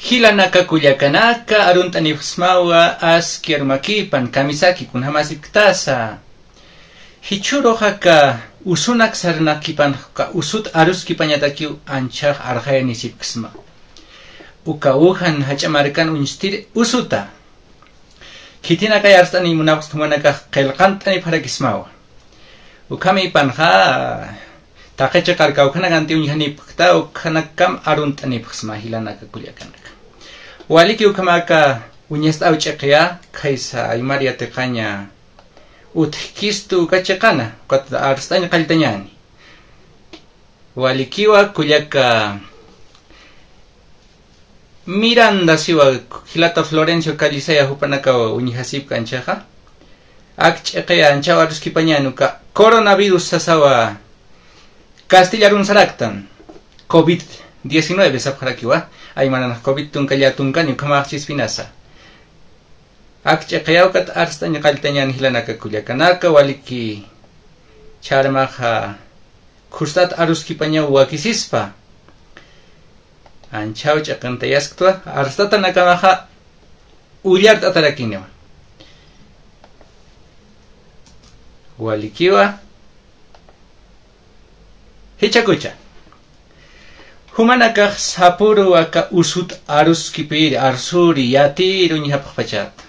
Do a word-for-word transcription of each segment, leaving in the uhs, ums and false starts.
Jilanaka kullakanaka, arunt'anipxsmawa aski arumakipan, kamisaki kunjamasipktasa. Jichhürux aka usunak sarnakipan, uka usut aruskipañatakiw anchhax arxayanisipksma. Uka ujan jach'a markan uñstir usuta. Khitinakay arst'aniy munapxst jumanakax qillqant'anipxarakismawa. Ukhamipanxa taqi chiqar kawkhanakanti uñjanipkta, ukhanakam arunt'anipxsma jilanaka kullakanaka. Waliki ukhamaka uñast'aw ch'iqiya, khaysa aymar yatiqaña utjkistu uka chiqana, ukat arst'añ qalltañäni. Walikiwa kullaka Miranda siwa, jilata Florencio Callisaya jupanakaw uñjasipka anchhaxa. Ak ch'iqiya anchhaw aruskipañäni uka coronavirus sasawa, castilla arun saraktan, covid diecinueve sapxarakiwa, aymaranax covid tunka llä tunkani ukhamax chispinasa. Ak ch'iqiya ukat arst'añ qalltañäni jilanaka kullakanaka, waliki chharmaxa khust'at aruskipañaw wakisispa. Anchhaw ch'iqintayasktwa, arst'atanakamaxa ullart'atarakiniwa. Walikiwa. Jichhakucha. Jumanakax sapüru aka usut aruskipiri, arsüri, yatiri uñjapxpachäta.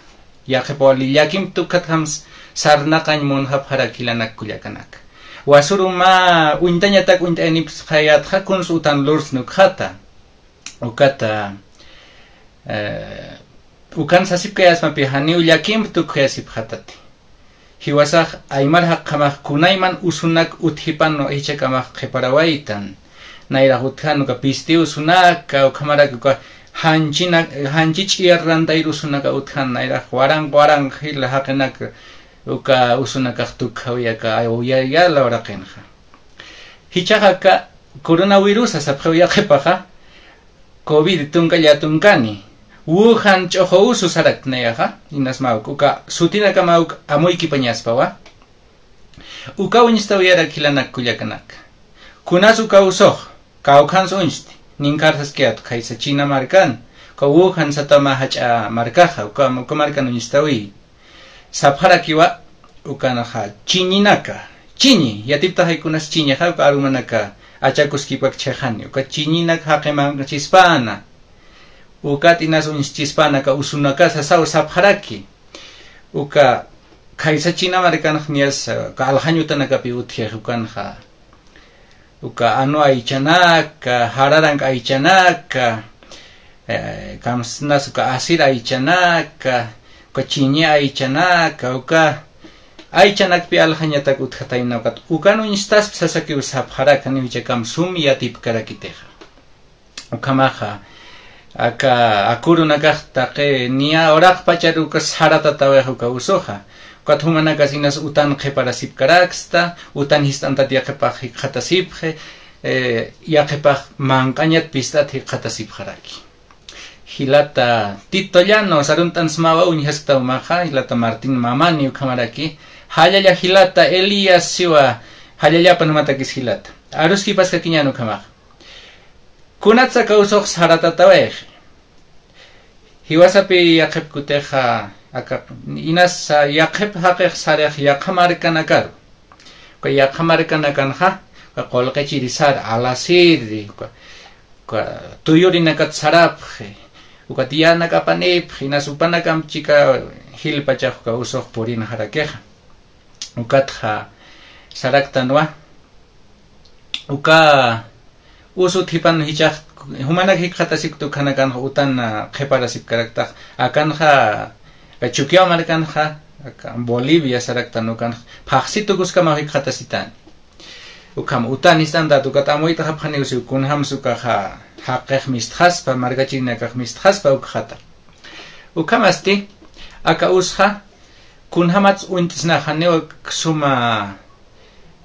Yaqhip wali llakimp tukhatjam sarnaqañ munxapxarak jilanak kullakanaka. Wasüru mä uñtañatak uñt'ayanipxayätxa kuns utan lursni ukxata. Ukata, eh, ukan sasipkayasmapi janiw llakimp tukxayasipxatati. Jiwasax aymar jaqjamax kunayman usunak utjipan jichhakamax qhiparawaytan. Nayrax utjan uka pisti usunaka, ukhamarak uka janchinak, janchi ch'iyar rantayr usunaka utjan, nayrax waranq waranq jila jaqinak uka usunakax tukjawi aka awyaya lawraqinxa. Jichhaxa aka coronavirusa sapxiw yaqhipaxa, covid tunka llä tunkani, Wuhan ch'uxu usu sarakta nayaxa, inas mä uk, uka sutinakama uk amuykipañaspawa. Uka uñstawiyarak jilanak kullakanaka. Kunas uka usux, kawkhans uñsti, ninkarsaskiyät khaysa China markan, uka Wuhan satama jach'a markaxa, uka, uka markan uñstawi. Sapxarakiwa, ukanxa chiñinaka, chiñi, yatiptaxay kunas chiñixa, uka arumanaka achakuskipkak chhixani, uka chiñinak jaqi manq'chispäna, ukat inas uñschispänaka usunaka sasaw sapxaraki, uka khaysa China markanx niyas, uka aljañ utanakapi utjix ukanxa. Uka anu aychanaka, jararank aychanaka, eh, kamsnas uka asir aychanaka, uka chiñi aychanaka, uka aychanakpi aljañatak utjatayna ukat, ukan uñstasp sasakiw sapxarak, janiw jichhakam sum yatipkarakitixa. Ukhamaxa, aka akurunakax taqi niya uraqpachar uka saratatawix uka usuxa. Ukat jumanakas inas utan qhiparasipkaraksta, utan jist'antat yaqhipax jikxatasipxi, eh, yaqhipax manq'añat pist'at jikxatasipxaraki. Jilata Tito Llanos arunt'ansmawa uñjaskta umaxa, jilata Martín Mamani ukhamaraki, jallalla jilata Elías siwa, jallallapan jumatakis jilata. Aruskipaskakiñän ukhamaxa. Kunatsa aka usux saratatawayxi. Jiwasapi yaqhip kutixa, aka, inas yaqhip jaqix sarix yaqha markanakaru. Uka yaqha markanakanxa, uka qullqichiri sar, alasiri, uka, uka tuyurinakat sarapxi, ukat yänak apanipxi, inas upanakam chika jilpachax uka usux purinxarakixa. Ukatxa saraktanwa, uka usut jipan jichhax, jumanak jikxatasipkta ukhanakanxa utan, ah, qhiparasipkaraktax, akanxa, eh, Chukiyaw markanxa, aka Bolivia saraktan ukanxa, phaxsi tukuskamaw jikxatasitäni. Ukham utan jist'antat ukat amuyt'xapxaniw siw kunjams ukaxa jaqix mistxaspa, markachirinakax mistxaspa ukxata. Ukhamasti, aka usxa, kunjamats uñt'snaxaniw suma,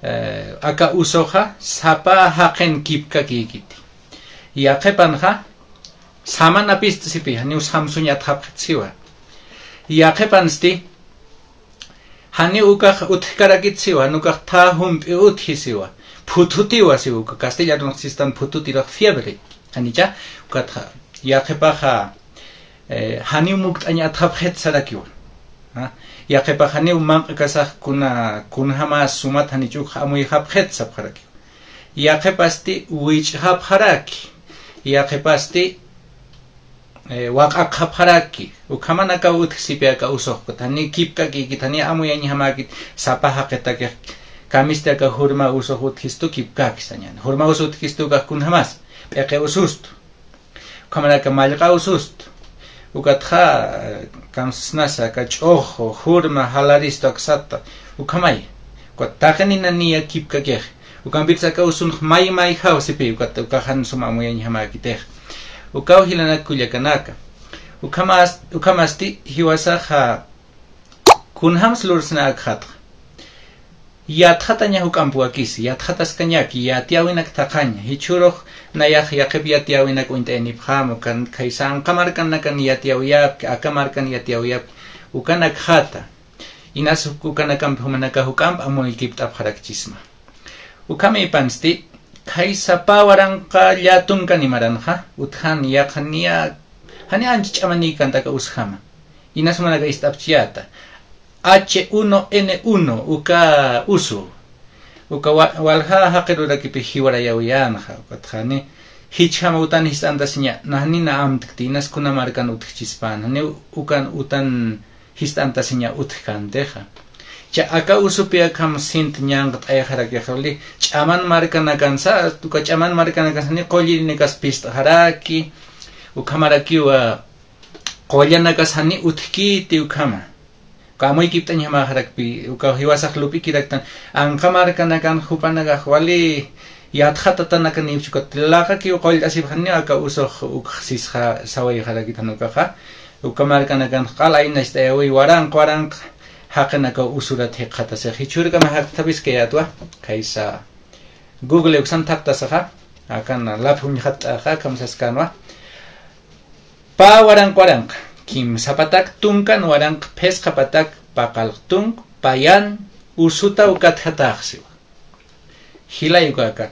eh, aka usuxa sapa jaqin kipkakïkiti. Yaqhipanxa, samanapist'sipi, janiw samsuñatxapxit siwa. Yaqhipansti, janiw ukax utjkarakit siwa, jan ukax thä jump'i utji siwa. Phuthutiwa siwa, uka castellanux sistan phututirux fiebre. Janicha, ukatxa, Yaqhipaxa, eh, janiw mukt'añ atxapxit sarakiwa. ¿Ah? Yaqhipax janiw manq'kasax kuna, kunjämas sumat janich ukx amuyxapxit sapxarakiwa. Yaqhipasti wich'xapxaraki. Yaqhipasti, eh, waq'akxapxaraki. Ukhaman akaw utjsipi aka usux, jani kipkakïkit, jani amuyañjamäkit, sapa jaqitakix, kamisti aka jurma usux utjistu kipkaki sañäni. Jurma us utjistu ukax kunjämas, p'iqi usustu. Ukhamaraki mallqa usustu. Ukatxa, eh, kamsnasa, aka ch'uxu, jurma, jalaristu aksata. Ukhamay. Ukat taqi nina niya kipkakix. Ukampirsa aka usunx may mayjaw sipi, ukat ukax jan sum amuyañjamäkitix. Ukaw jilanak kullakanaka. Ukhamas-, ukhamasti jiwasaxa kunjams lursna akxatxa. Yatxataña juk'amp wakisi, yatxataskañaki, yatiyäwinak thaqhaña, jichhürux nayax yaqhip yatiyäwinak uñt'ayanipxäma, ukan khaysa anqa markanakan yatiyäwiyapki, aka markan yatiyäwiyapki, ukanakxata. Inas uk-, ukanakampi jumanakax juk'amp amuykipt'apxarakchisma. Ukhamïpansti, khaysa pä waranqa llätunkani maranxa, utjan yaqha niya, jani ancha ch'amanïkänti aka usjama. Inas jumanakax ist'apchiyäta. H uno N uno, uka usu. Uka wa-, walja jaqirurakipi jiwarayäwiyänxa, ukatxa jani, jichjam utan jist'antasiña, nanina amtkti, inas kuna markan utjchispan, jani ukan utan jist'antasiña utjkäntixa. Cha aka usupi akham sint ñanqt'ayxarakix wali, ch'aman markanakansa, uka ch'aman markanakansa jani qullirinikas pist'xaraki, ukhamarakiwa qullanakas jani utjkiti ukhama. Uka amuykipt'añjamäxarakpi, uka jiwasax lup'ikiraktan, anqa markanakan jupanakax wali yatxatatanakanïpchi, ukat laqakiw qullt'asipxaniw aka usux ukx sisxa sawayxarakit jan ukaxa. Uka markanakan q'al aynacht'ayäwi waranq waranq jaqinakaw usurat jikxatasix. Jichhürkama jakthapis kayätwa, khaysa Google uksan thaqtasaxa, akan laphi uñxatt'axa, akham saskänwa. Pä waranq waranq, kimsa patak tunkan waranq phisqa patak paqallq tunk payan usutaw katjatäxsiwa. Jilay ukaka,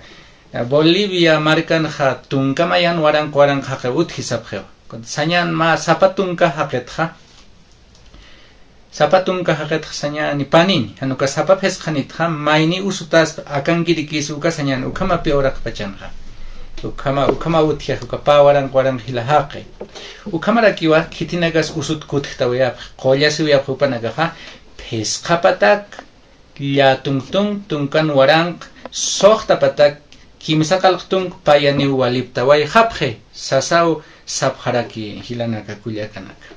Bolivia markanxa tunka mayan waranq waranq jaqi utji sapxiwa. Sañän mä sapa tunka jaqitxa, sapa tunka jaqitxa sañäni panini, jan uka sapa phisqanitxa mayni usutas akankirikis uka sañäni ukhamapi uraqpachanxa. Ukhama, ukhama utjix uka pä waranq waranq jila jaqi. Ukhamarakiwa khitinakas usut kutjtawayapxi, qullasiwayapxi jupanakaxa, phisqa patak llätunk tunk tunkan waranq suxta patak kimsa qallq tunk payaniw waliptawayxapxi sasaw sapxaraki jilanaka kullakanaka.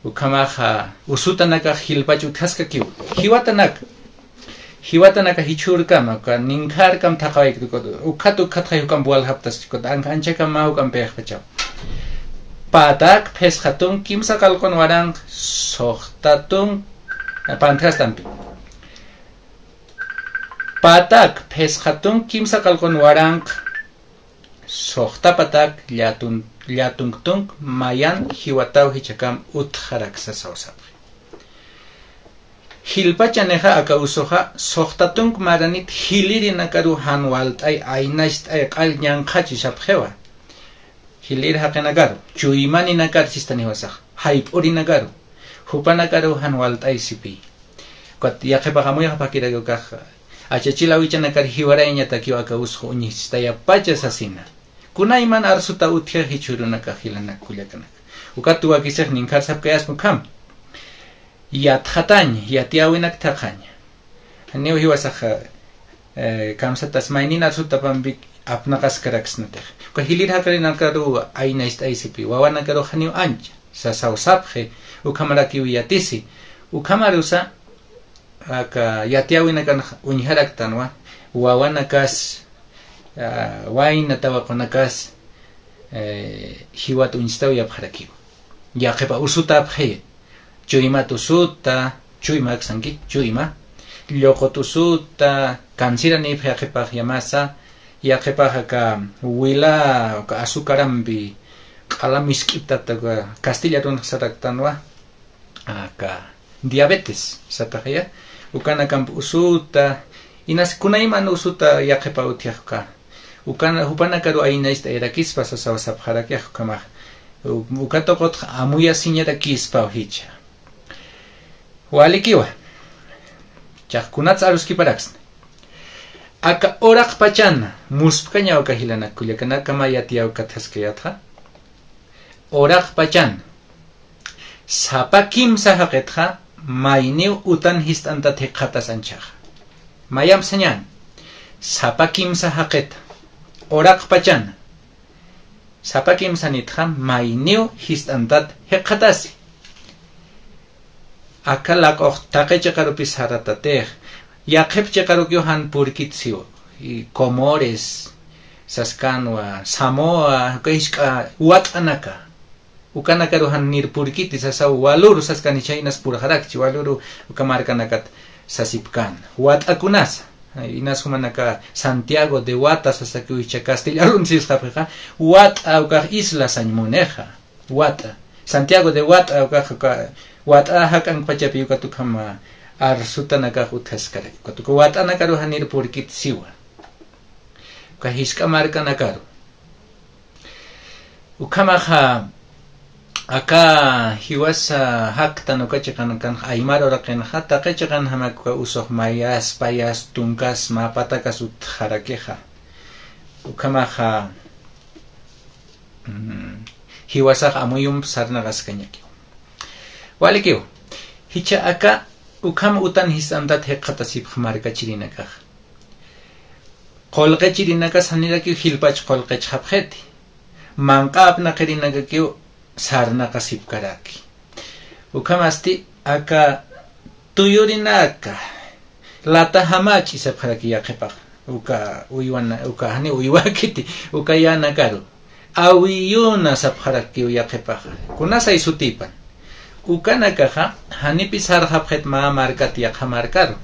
Ukhamaxa usutanakax jilpach utjaskakiw. Jiwatanaka. Jiwatanaka jichhürkama, uka ninkhärkam thaqawaykit, ukat, ukat ukhatxay juk'amp waljaptas, ukat anchhakam mä juk'amp pïxpachaw. Patak phisqa tunk kimsa qallqun waranq suxta tunk, pantjastampi. Patak phisqa tunk kimsa qallqun waranq suxta patak llätun-, llätunk tunk mayan jiwataw jichhakam utjarak sasaw sapxi. Jilpachanixa aka usuxa suxta tunk maranit jilirinakaru jan walt'ay aynacht'ay q'al ñanqhachi sapxiwa. Jilir jaqinakaru, chuymaninakar sistani jiwasax, jayp'urinakaru, jupanakaru jan walt'ay sipi. Ukat yaqhipax amuyxapxakiraki ukax, achachil awichanakar jiwarayañatakiw aka usux uñistayapacha sasina. Kunayman arsuta utjix jichhürunakax jilanak kullakanaka. Ukat wakisix ninkhar sapkayaspa ukham. Yatxatañ, yatiyäwinak thaqhañ. Janiw jiwasax, eh, kamsatas maynin arsutapampi apnaqaskaraksnatix. Uka jilir jaqirinakaru aynacht'ay sipi, wawanakarux janiw ancha, sasaw sapxi, ukhamarakiw yatisi. Ukhamarusa, aka yatiyäwinakan uñjaraktanwa, wawanakas, ah, wayna tawaqunakas, eh, jiwat uñstawayapxarakiw. Yaqhipa usutapxi, chuymat usuta, chuyma aksanki, chuyma, lluqut usuta, canceranïpxi yaqhipax yamasa, yaqhipax aka wila, aka azucarampi q'ala misk'iptata, aka castilla arunx saraktanwa, aka diabetes sataxaya, ukanakamp usuta, inas kunayman usuta yaqhipa utjix uka. Ukan, jupanakaru aynacht'ayarakispa sasaw sapxarakix ukhamax. U-, uka tuqutxa amuyasiñarakispaw jichha. Walikiwa. Chax kunats aruskiparaksna. Aka uraqpachan, muspkañaw aka jilanak kullakanaka mä yatiyaw katjaskayätxa. Uraqpachan. Sapa kimsa jaqitxa, mayniw utan jist'antat jikxatas anchhaxa. Mayamp sañän. Sapa kimsa jaqita. Uraqpachan. Sapa kimsanitxa mayniw jist'antat jikxatasi. Aka lak'ux taqi chiqarupi saratatix. Yaqhip chiqarukiw jan purkit siw. Y Comores, saskanwa, Samoa, uka jisk'a wat'anaka. Ukanakaru jan nir purkiti sasaw Waluru saskani chhaynas purxarakchi, Waluru uka markanakat sasipkän. Wat'akunasa, inas jumanaka Santiago de Wata sasakiw jichha castellanun sisxapxixa, Wat'a ukax isla sañ munixa, Wat'a. Santiago de Wat'a ukax uka Wat'a jak'ankpachapi ukat ukham arsutanakax utjaskarak. Ukat uka wat'anakaru jan nir purkit siwa. Uka jisk'a markanakaru. Ukhamaxa, aka jiwasa jaktan uka chiqankanxa aymar uraqinxa, taqi chiqanjamakiw uka usux mayas, payas, tunkas, mä patakas utjarakixa. Ukhamaxa, mm, jiwasax amuyump sarnaqaskañakiw. Walikiw, jichha aka ukham utan jist'antat jikxatasipx markachirinakax. Qullqichirinakas janirakiw jilpach qullqichxapxiti. Manq'a apnaqirinakakiw sarnaqasipkaraki. Ukhamasti aka tuyurinaka, lata jamach'i sapxaraki yaqhipax. Uka uywana, uka jani uywakiti, uka yänakaru. Awiyuna sapxarakiw yaqhipaxa. Kunasay sutipan. Ukanakaxa, janipis sarxapxit mä markat yaqha markaru.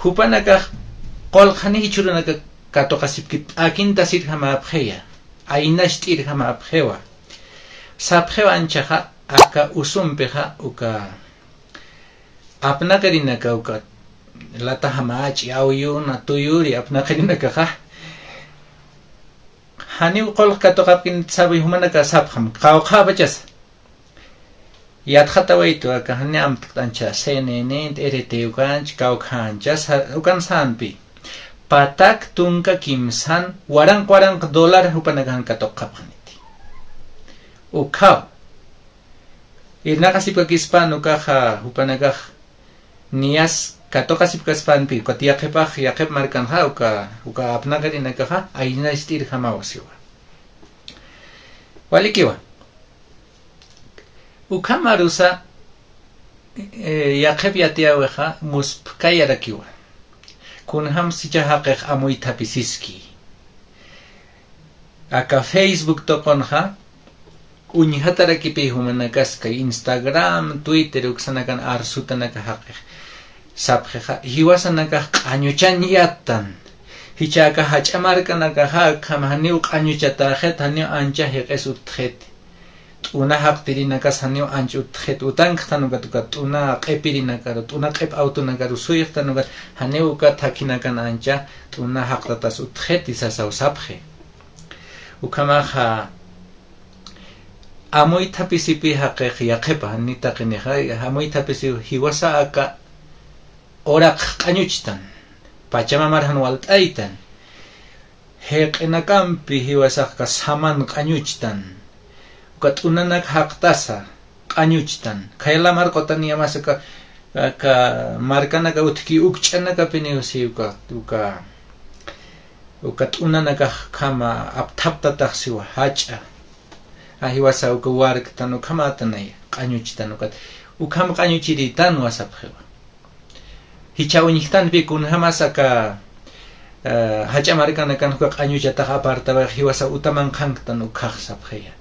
Jupanakax, qullq jani jichhürunaka katuqasipkit, t'akintasirjamäpxiya, aynacht'irjamäpxiwa. Sapxiw anchaxa, aka usumpixa, uka apnaqirinaka uka lata jamach'i, awiyuna, tuyuri apnaqirinakaxa. Janiw qullq katuqapkin sabi jumanaka sapxam, qawqhapachasa. Yatxatawaytu aka jani amtkt'ancha C N N, R T ukanch, kawkhancha, sa-, ukan sänpi. Patak tunka kimsan, waranq waranq dólar jupanaka jan katuqapxaniti. Ukhaw. Irnaqasipkakispan ukaxa, jupanakax niyas katuqasipkaspanpi, ukat yaqhipax, yaqhip markanxa, uka, uka apnaqirinakaxa, aynacht'irjamaw siwa. Walikiwa. Ukhamarusa, eh, yaqhip yatiyäwixa, muspkayarakiwa. Kunjams jichha jaqix amuythapisiski. Aka Facebook tuqunxa, uñjatarakipi jumanakaska, Instagram, Twitter, uksanakan arsutanaka jaqix. Sapxixa, jiwasanakax q'añuchañatan. Jichha aka jach'a markanakaxa, akham janiw q'añuchatäxit, janiw ancha jiq'is utjit. T'una jaqtirinakas janiw anch utjit, utankxtan ukat uka t'una q'ipirinakaru, t'una q'ip awtonakaru suyxtan ukat, janiw uka thakhinakan ancha t'una jaqtatas utjiti sasaw sapxi. Ukhamaxa, amuythapisipi jaqix yaqhipa, jani taqinixa, amuythapisiw jiwasa aka uraq q'añuchtan, pachamamar jan walt'aytan. Jiq'inakampi jiwasax aka saman q'añuchtan. Uka t'unanak jaqtasa q'añuchtan. Khayla marqutan yamas aka, aka markanaka utjki ukch'anakapiniw si uka, uka, uka t'unanakax khama apthaptatax siwa jach'a. A jiwasa uka warktan ukhamätanay q'añuchtan ukat. Ukham q'añuchiritanwa sapxiwa. Jichha uñjtanpi kunjamas aka, eh, jach'a markanakan uka q'añuchatax apartawayx jiwasa utaman qhanktan ukhax sapxiya.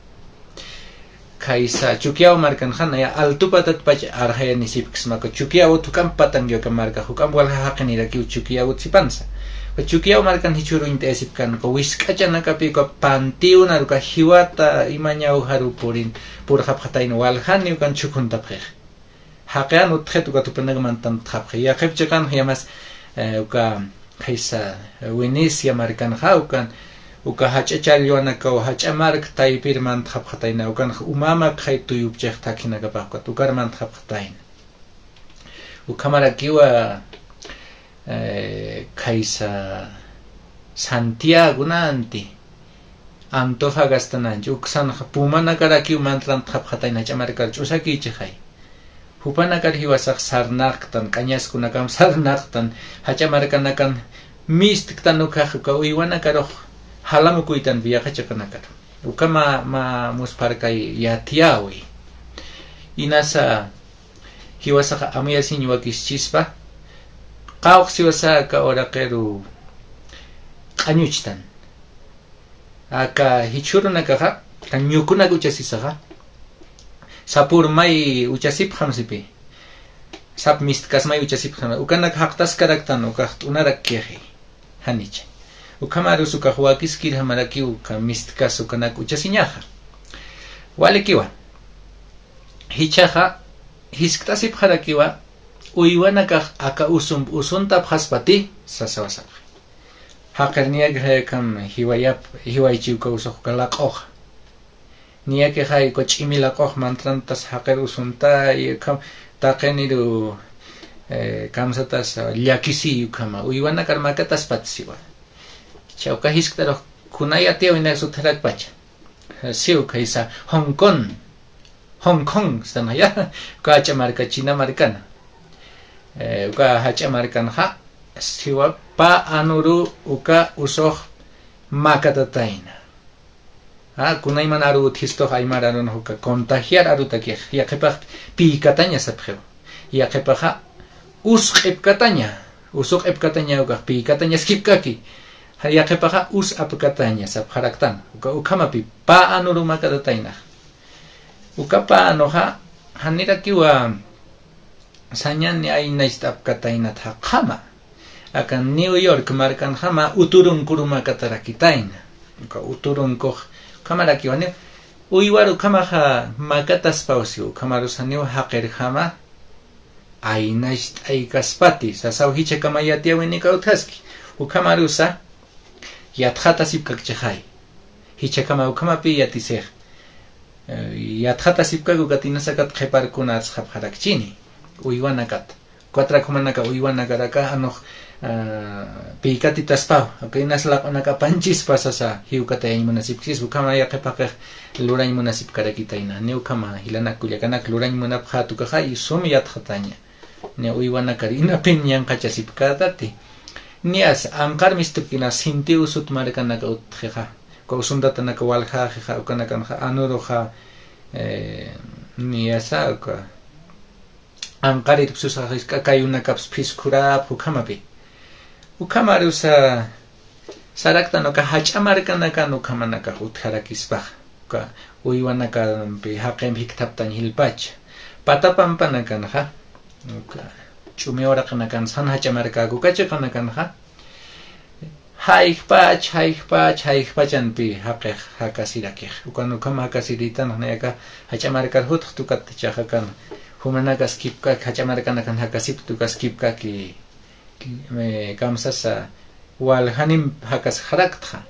Khaysa Chukiyaw markanxa naya altupatatpach arxayanisipksma, uka Chukiyaw ut juk'amp patanki uka markax, juk'amp walja jaqinirakiw Chukiyaw ut sipansa. Uka Chukiyaw markan jichhür uñt'ayasipkan, uka wisk'achanakapi uka pantiunar uka jiwata imañawjaru purin, purxapxatayna waljani ukan chhukhuntapxix. Jaqi jan utjit ukat jupanak mantan utjapxi. Yaqhip chiqanxa yamas, eh, uka khaysa, eh, Venecia markanxa ukan, Uka jach'a challwanakaw jach'a mark taypir mantxapxatayna, ukanx umamakxay tuyupchix thakhinakapax ukat ukar mantxapxatayna. Ukhamarakiwa, eh, khaysa Santiago nanti, Antofagasta nanchi, uksanxa pumanakarakiw mantlantxapxatayna jach'a markar ch'usakïchixay. Jupanakar jiwasax sarnaqtan, k'añaskunakam sarnaqtan, jach'a markanakan mistktan ukax uka uywanakarux jalamukuytanpi yaqha chiqanakar. Ukama mä muspharkay yatiyäwi. Inasa jiwasaxa amuyasiñ wakischispa, qawqs jiwasa aka uraqiru q'añuchtan. Aka jichhürunakaxa, aka ñukunak uchasisaxa, sapür may uchasipxam sipi, sap mistkas may uchasipxam, ukanak jaqtaskaraktan, ukax t'unarakkixi, janicha. Ukhamarus ukax wakiskirjamarakiw uka mistkas ukanak uchasiñaxa. Walikiwa. Jichhaxa, jiskt'asipxarakiwa, uywanakax aka usump usuntapxaspati, sasawasapxi. Jaqir niyakixay ukham jiwayap, jiwaychi uka usux uka laq'uxa. Niyakixay uka ch'imi laq'ux mantrantas jaqir usuntay, ukham taqiniru, eh, kamsatas llakisiy ukhama. Uywanakar makataspat siwa. Chawka jiskt'arux kunay yatiyäwinak sutjarakpacha. Siw khaysa Hong Kong. Hong Kong, sanaya, uka jach'a marka, China markana. Eh, uka jach'a markanxa, siwa pä anuru uka usux makatatayna. Ah, kunayman aru utjistux aymar arunx uka contagiar arutakix, yaqhipax piykataña sapxiw. Yaqhipaxa us q'ipkataña, usu q'ipkataña ukax piykatañaskipkaki. Yaqhipaxa us apkataña sapxaraktan. Uka ukhamapi pä anuru makatataynax. Uka pä anuxa, janirakiwa sañani aynacht'apkatayna thaqhama. Aka New York markanxama uturunkuru makatarakitayna. Uka uturunkux, ukhamarakiwa ni uywaru ukhamaxa makataspaw siw, ukhamarusa niw jaqirjama aynacht'aykaspati, sasaw jichhakama yatiyäwinikaw utjaski. Ukhamarusa yatxatasipkakchixay. Jichhakama ukhamapi yatisix. Eh, yatxatasipkak ukat inasakat qhiparkuna atsxapxarakchini. Uywanakat. Ukatrak jumanaka uywanakaraka anux, ah, piykatitaspaw. Uka inas laq'unaka apanchispa sasa jiwkatayañ munasipkchispa. Ukhama yaqhipaqix lurañ munasipkarakitayna. Ni ukhama jilanak kullakanak lurañ munapxät ukaxa sum yatxataña. Ni uywanakar inapin ñanqhachasipkätati. Niyas anqar mistupkina sinti usut markanaka utjixa. Uka usuntatanaka waljaxixa, ukanakanxa anuruxa, eh, niyasa uka anqarirpsusaxa jisk'a kayunakaps phiskhurapx ukhamapi. Ukhamarusa saraktan uka jach'a markanakan ukhamanakax utjarakispax. Uka uywanakampi jaqimp jikthaptañ jilpacha. Pata pampanakanxa, uka ch'umi uraqinakan san jach'a markäk uka chiqanakanxa, jayjpach, jayjpach, jayjpachanpi jaqix jakasirakix. Ukan ukham jakasiritanx niyaka jach'a markar jutxt ukat jichhax akan jumanakas kipkak, jach'a markanakan jakasipkt ukas kipkaki, eh, kamsasa waljanim jakasxaraktxa.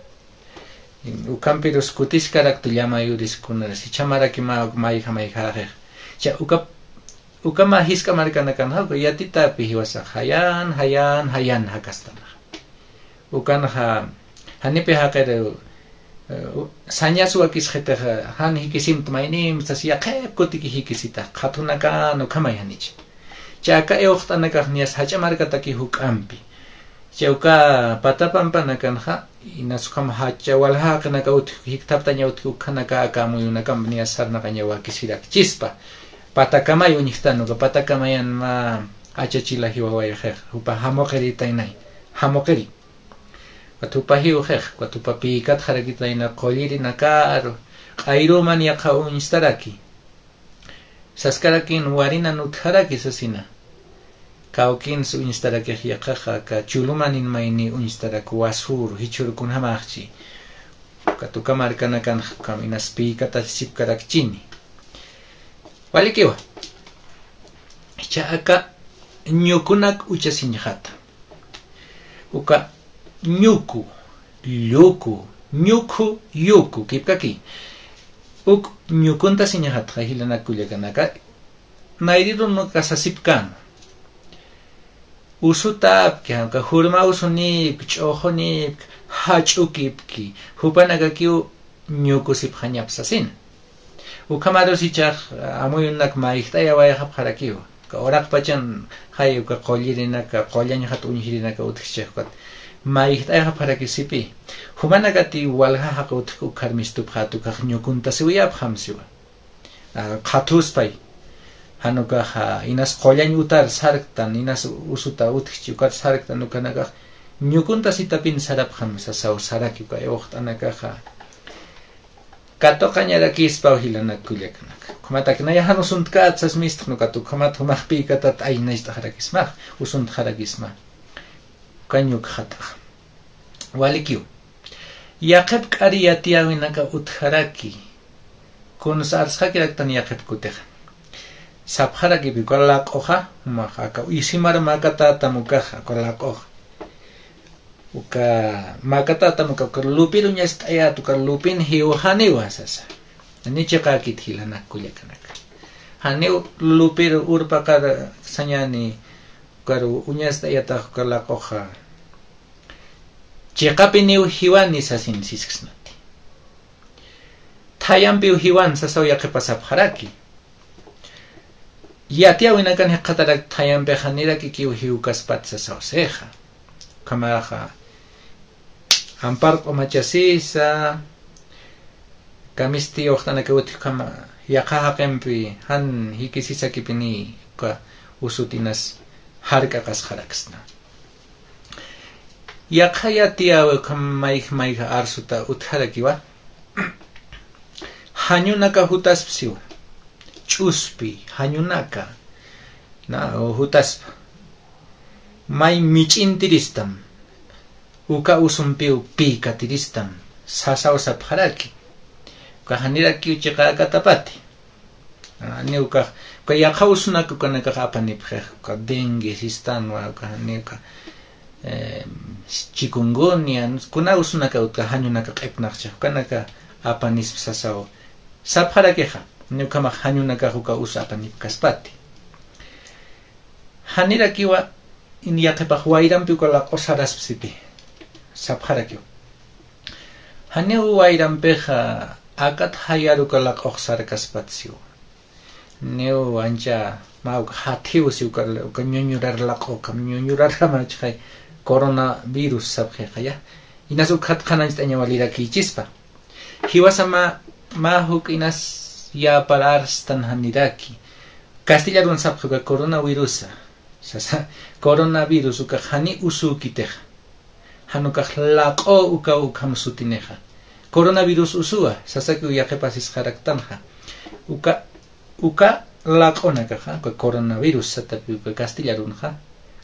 Ukhampirus kutiskaraktu llama yuriskunaras, jichhamaraki mä uk mayja mayjaxix. Cha uka, uka mä jisk'a markanakanxa, uka yatitapi jiwasax, jayan, jayan, jayan jakastanax. Ukanxa, janipi jaqir, eh, u-, sañas wakisxitix, jan jikisimt maynim, sas yaqhip kutiki jikisitax, qhathunakan ukhamay janich. Cha aka iwxt'anakax niyas jach'a markataki juk'ampi. Cha uka pata pampanakanxa, inas ukham jach'a walja jaqinaka utjki, jikthaptaña utjki ukhanaka aka amuyunakamp niyas sarnaqaña wakisirakchispa. Patakamay uñjtan uka, patakamayan mä achachila jiwawayxix, jupa jamuqiritaynay, jamuqiri. Ukat jupa jiwxix, ukat jupa piykatxarakitayna qullirinakaru, q'ayruman yaqha uñstaraki. Saskarakin warinan utjaraki sasina. Kawkins uñstarakix yaqhaxa, aka chulumanin mayni uñstarak wasür, jichhür kunjamaxchi. Ukat uka markanakanx ukham inas piykatatasipkarakchini. Walikiwa. Jichha aka ñukunak uchasiñxata. Uka ñuku, lluku, Ñukhu, yuku kipkaki. Uk ñukuntasiñaxatxa jilanak kullakanaka, nayrirun uka sasipkän. Usutapki, jurma usunipki, ch'uxunipki, jach'ukipki, jupanakakiw ñukusipxañap sasin. Ukhamarus jichhax amuyunak mayjt'ayawayxapxarakiw. Uka uraqpachan jay uka qullirinaka, qullañxat uñjirinaka utjchix ukat mayjt'ayxapxaraki sipi. Jumanakati walja jaqi utjki ukhar mistupxät ukax ñukuntasiwayapxam siwa. A, qhathuspay. Jan ukaxa inas qullañ utar sarktan, inas usuta utjchi ukat sarktan ukanakax ñukuntasitapin sarapxam sasaw saraki uka iwxt'anakaxa. Katuqañarakispaw jilanak kullakanaka. Ukhamataki nayax jan usuntkät sas mistxn ukat ukhamat jumax pïkatat aynacht'axarakismax, usuntxarakisma. Uka ñukxatax. Walikiw. Yaqhip k'ari yatiyäwinaka utjaraki. Kuns arsxakiraktan yaqhip kutixa. Sapxarakipï uka laq'uxa, jumax aka isimar makatätam ukaxa, uka laq'uxa. Uka makatätam uka, uka lupir uñast'ayät, uka lupin jiwxaniwa sasa. Janiw chiqäkit jilanak kullakanaka. Janiw lupir urpaqar sañäni, ukar uñast'ayatax uka laq'uxa. Chiqapiniw jiwani sasin sisksnati. Thayampiw jiwan sasaw yaqhipas sapxaraki. Yatiyäwinakan jikxatarak thayampixa janirakikiw jiwkaspat sasaw sixa. Ukhamaxa ampar q'umachasisa, kamisti iwxt'anaka utji ukhama yaqha jaqimpi jan jikisisakipini uka usut inas jark'aqasxaraksna. Yaqha yatiyäwi ukham mayj mayj arsuta utjarakiwa. Jañunaka jutasp siwa. Ch'uspi, jañunaka. Na, jutaspa. May mich'intiristam. Uka usumpiw pïkatiristam. Sasaw sapxaraki. Uka janirakiw chiqäkatapati. Janiw ukax, uka yaqha usunak ukanakax apanipxix, uka dengue sistanwa, uka janiw uka, eh, chikungunya, kuna usunak uka jañunaka q'ipnaqchix, ukanaka apanisp sasaw. Sapxarakixa, janiw ukhamax jañunakax uka us apanipkaspati. Janirakiwa, in yaqhipax wayrampi uka laq'u sarasp sipi. Sapxarakiw. Janiw wayrampixa akat jayar uka laq'ux sarkaspat siwa. Janiw ancha mä uka jathiw si uka, uka ñuñurar laq'u, uka ñuñurar jamachxay coronavirus sapxixa ya. Inas ukxat qhanañcht'aña walirakïchispa. Jiwasa mä, mä juk'inas yäpar arstan janiraki. Kastillarun sapxi uka coronavirusa. Sasa, coronavirus ukax jani usükitixa. Jan ukax laq'u ukaw ukham sutinixa. Coronavirus usuwa, sasakiw yaqhipas sisxaraktanxa. Uka Uka laq'unakaxa, uka coronavirus satapi uka kastillarunxa,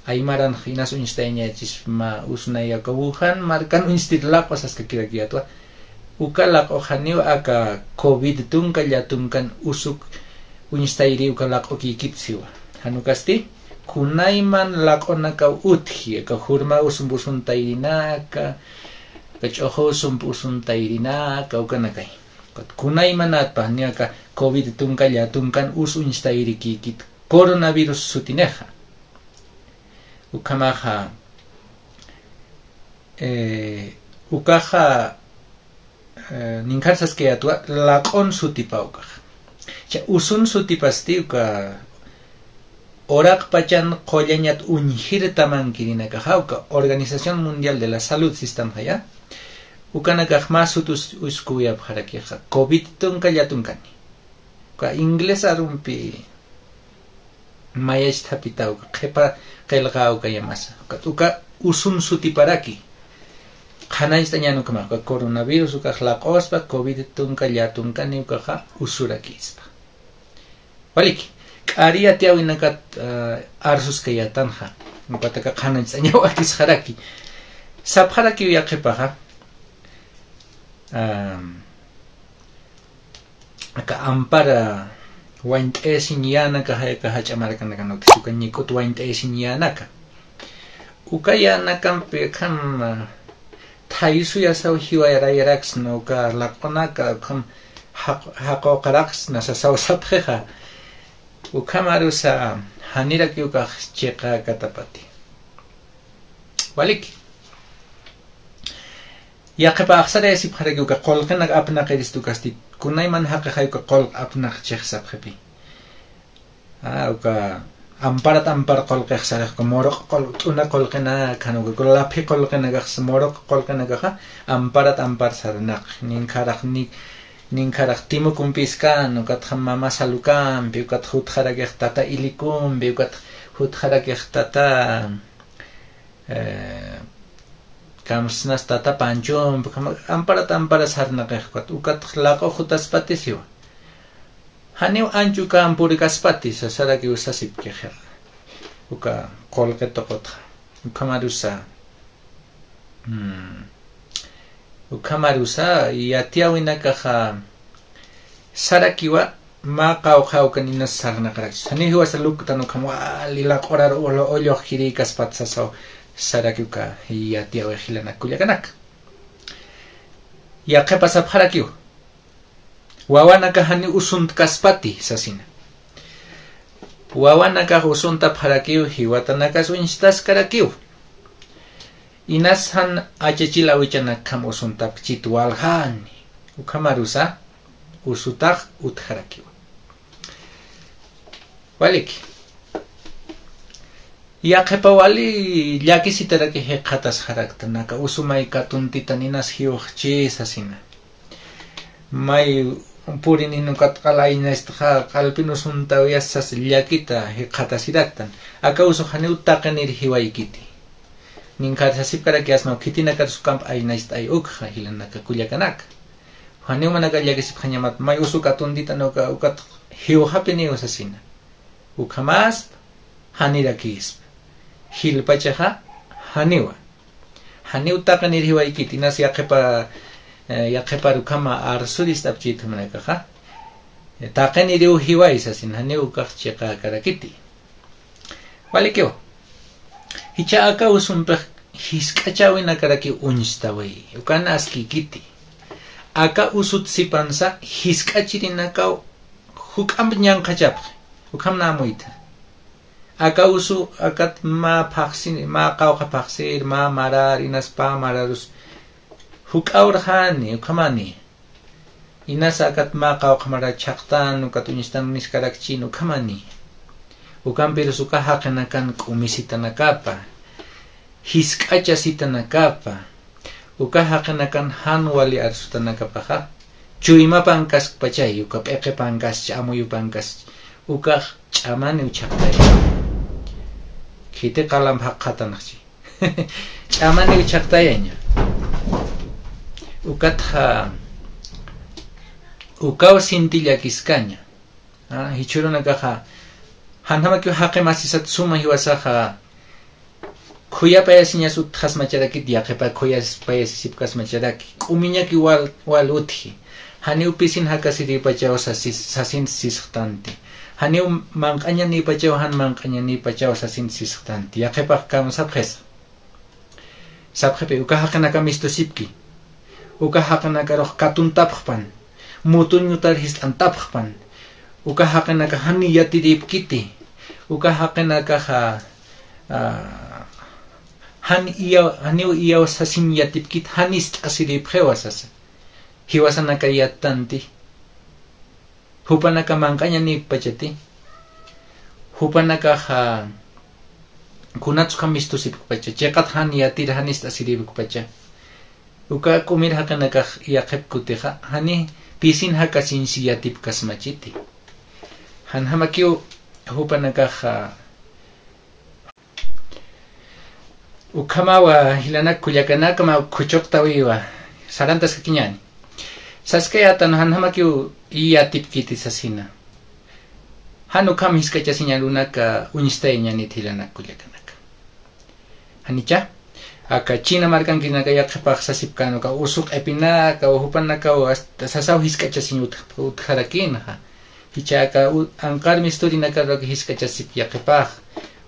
aymaranx inas uñstayañächisma usnaya uka Wuhan markan uñstir laq'u saskakirakiyätwa. Uka laq'uxaniw aka covid tunka llatunkan usuk uñstayiri uka laq'ukïkit siwa. Jan ukasti, kunayman laq'unakaw utji, aka jurma usump usuntayrinaka, aka ch'uxu usump usuntayrinaka, ukanakay. Kunaymanatpa, janiw aka covid tunka llatunkan us uñstayirikïkit coronavirus sutinixa. Ukhamaxa, eh, ukaxa, eh, ninkhar saskayätwa, laq'un sutipa ukaxa. Cha usun sutipasti uka uraqpachan qullañat uñjir tamankirinakaxa, uka Organización Mundial de la Salud sistanxaya, ukanakax mä sut us-, uskuwayapxarakixa, covid tunka llatunkani. Uka inglés arumpi mayacht'apita uka qhipa qillqa ukayamasa. Uka, uka usun sutiparaki. Qhanañcht'añän ukhamax, uka coronavirus ukax laq'uspa, covid tunka llatunkani ukaxa usurakispa. Waliki, k'ari yatiyäwinakat, ah, arsuskayätanxa, ukataka qhanañcht'añaw akisxaraki. Sapxarakiw yaqhipaxa, am, aka ampara wañt'ayasiñ yänakaxa, aka jach'a markanakan utjchi uka ñik'ut wañt'ayasiñ yänaka. Uka yänakampi akham, ah, Thaysuyasaw jiwayarayaraksna uka laq'unaka, ukham jaq-, jaqawqaraksna sasaw sapxixa. Ukhamarusa janiraki ukax chiqäkatapati. Waliki. Yaqhipa axsarayasipxaraki uka qullqinak apnaqirista ukasti, kunayman jaqixay uka qullq apnaqchix sapxipi. Ah, uka amparat ampar qullqix sarix, uka muruq qull-, t'una qullqinakxa, uka laphi qullqinakax, muruq qullqinakaxa, amparat ampar sarnaq, ninkharax ni-, ninkharax Timukumpiskan, ukatxa Mama Salukampi, ukatxa jutxarakix Tata Ilikumpi, ukatxa jutxarakix Tata, eh, kamsnas Tata Panchumpi, ukhama amparat ampara sarnaqix, ukat, ukat laq'u jutaspati siwa. Janiw anchhukan purikaspati, sasarakiw sasipkixi. Uka qullqi tuqutxa. Ukhamarusa. Hmm. Ukhamarusa, yatiyäwinakaxa sarakiwa, mä qawqha ukan inas sarnaqarakchis. Janiw jiwasa luktan ukham wali laq'urar ullux kirïkaspat sasaw saraki uka yatiyäwi jilanak kullakanaka. Yaqhipa sapxarakiw. Wawanakax janiw usuntkaspati sasina. Wawanakax usuntapxarakiw, jiwatanakas uñstaskarakiw. Inas jan achachil awichanakjam usuntapkchit waljani. Ukhamarusa usutax utjarakiwa. Waliki. Yaqhipa wali llakisitaraki jikxatasxaraktan, aka usu may katuntitan inas jiwxchi sasina. May purinin ukat q'al aynaystxa q'alpin usuntawayas sas llakita jikxatasiraktan. Aka usux janiw taqinir jiwaykiti. Ninkhar sasipkarakiyasma khitinakar sukamp aynayst'ay ukxa jilanaka kullakanaka. Janiw manaka llakisipxañamat may usu katuntitan uka, ukat jiwxapiniw sasina. Ukhamaspa, janirakispa. Jilpachaxa, janiwa. Janiw taqinir jiwaykiti, inas yaqhipa, eh, yaqhipar ukhama arsurist'apchit jumanakaxa. Eh, taqiniriw jiway sasin, janiw ukax chiqäkarakiti. Walikiw. Jichha aka usumpix jisk'achäwinakaraki uñstawi. Ukan askïkiti. Aka usut sipansa jisk'achirinakaw juk'amp ñanqhachapxi. Ukham nä amuytha. Aka usu, akat mä phaxsir, mä qawqha phaxsir, mä marar, inas pä mararus juk'awrxani, ukhamani. Inas akat mä qawqha marar chhaqtan, ukat uñstan niskarakchin, ukhamani. Ukampirus uka jaqinakan k'umisitanakapa, jisk'achasitanakapa, uka jaqinakan jan wali arsutanakapaxa, chuyma pankaskpachay, uka p'iqi pankasch'i, amuyu pankasch'i, ukax ch'amaniw chhaqtayañ. Khiti qalamp jaqxatanxchi. Ch'amaniw chhaqtayaña. Ukatxa, ukaw sinti llakiskaña. Ah, jichhürunakaxa, janjamakiw jaqi masisat suma jiwasaxa, khuyapayasiñas utjasmacharakit, yaqhipa khuyapayasisipkasmacharaki. K'umiñaki wal, wal utji. Janiw pisin jakasirïpachaw sasis-, sasin sisxtanti. Janiw manq'añanïpachaw, jan manq'añanïpachaw sasin sisxtanti. Yaqhipax kamsapxisa. Sapxipi, uka jaqinaka mistusipki. Uka jaqinakarux katuntapxpan. Mutuñutar jist'antapxpan. Uka jaqinaka jan yatirïpkiti. Uka jaqinakaxa, ah, jan iyaw, janiw iyaw sasin yatipkiti, jan ist'asirïpxiwa sasa. Jiwasanaka yattanti. Jupanaka manq'añanïpachati. Jupanakaxa kunats ukham mistusipkpacha. Chiqat jan yatir jan ist'asirïpkpacha. Uka k'umir jaqinakax yaqhip kutixa, jani pisin jakasinsi yatipkasmachiti. Janjamakiw jupanakaxa, ukhamawa jilanak kullakanaka mä khuchuqtawiwa, sarantaskakiñäni. Saskayätan janjamakiw yatipkiti sasina. Jan ukham jisk'achasiñ arunaka uñstayañänit jilanak kullakanaka. Janicha, aka China markankirinaka yaqhipax sasipkän uka usu q'ipinaka, jupanakaw hasta sasaw jisk'achasiñ utj-, utjarakïnxa. Jichha aka u-, anqar misturinakarak jisk'achasipki yaqhipax.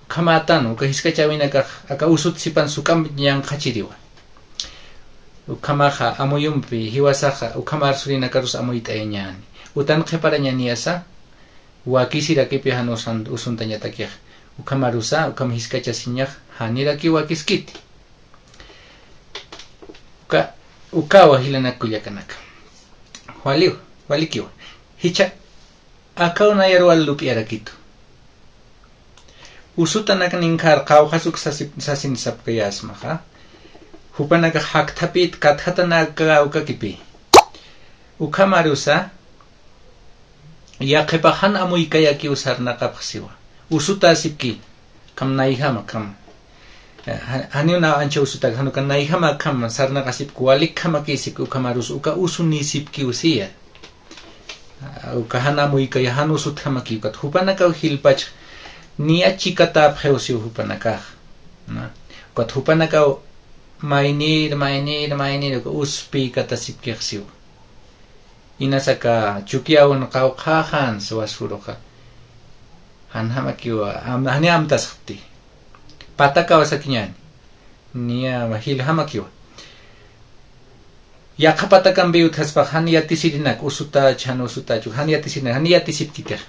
Ukhamätan, uka jisk'achäwinakax, aka usut sipan suk'amp ñanqhachiriwa. Ukhamaxa amuyumpi jiwasaxa ukham arsurinakarus amuyt'ayañäni. Utan qhiparañaniyasa wakisirakipi jan usan-, usuntañatakix. Ukhamarusa, ukham jisk'achasiñax janirakiw wakiskiti. Uka, ukawa jilanak kullakanaka. Waliw, walikiwa. Jichha akaw nayar wal lup'iyarakitu. Usutanak ninkhar qawqhas uk sasi-, sasin sapkayasmaxa. Jupanakax jakthapitu katjatanaka ukakipi. Ukhamarusa, yaqhipax jan amuykayakiw sarnaqapxsiwa. Usutäsipki, akham nayjama akham. Eh, ja-, janiw naw ancha usutak, jan uka nayjama akham sarnaqasipki, walikkhamakïsipki, ukhamarus uka usunïsipkiw siya. Ah, uka jan amuykaya, jan usutjamakiw, ukat jupanakaw jilpach niya chikatäpxiw siw jupanakax. ¿No? Ukat jupanakaw maynir, maynir, maynir, uka uspiykatasipkix siw. Inas aka Chukiyaw qawqhaxans wasfuruxa. Janjamakiwa, am-, janiw amtasxti. Patakaw sakiñäni. Niya jiljamakiwa. Yaqha patakampi utjaspax jan yatisirinak, usutach, jan usutach, jan yatisirinak, jan yatisipkitix.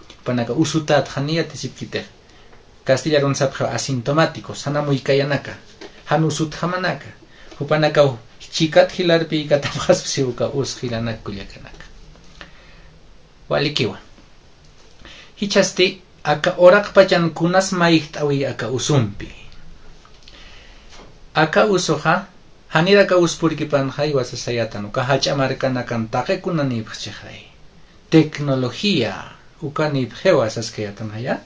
Jupanaka usutät, jan yatisipkitix. Castellarun sapxiw asintomáticos, jan amuykayanaka, jan usutjamanaka. Jupanakaw chikat jilarpïkatapxaspa siw uka us jilanak kullakanaka. Walikiwa. Jichhasti aka uraqpachan kunas mayjt'awi aka usumpi. Aka usuxa, janir aka us purkipanxa jiwasa sayätan, uka jach'a markanakan taqi kunanïpxchixay. Tecnología, ukanïpxiwa saskayätanxaya.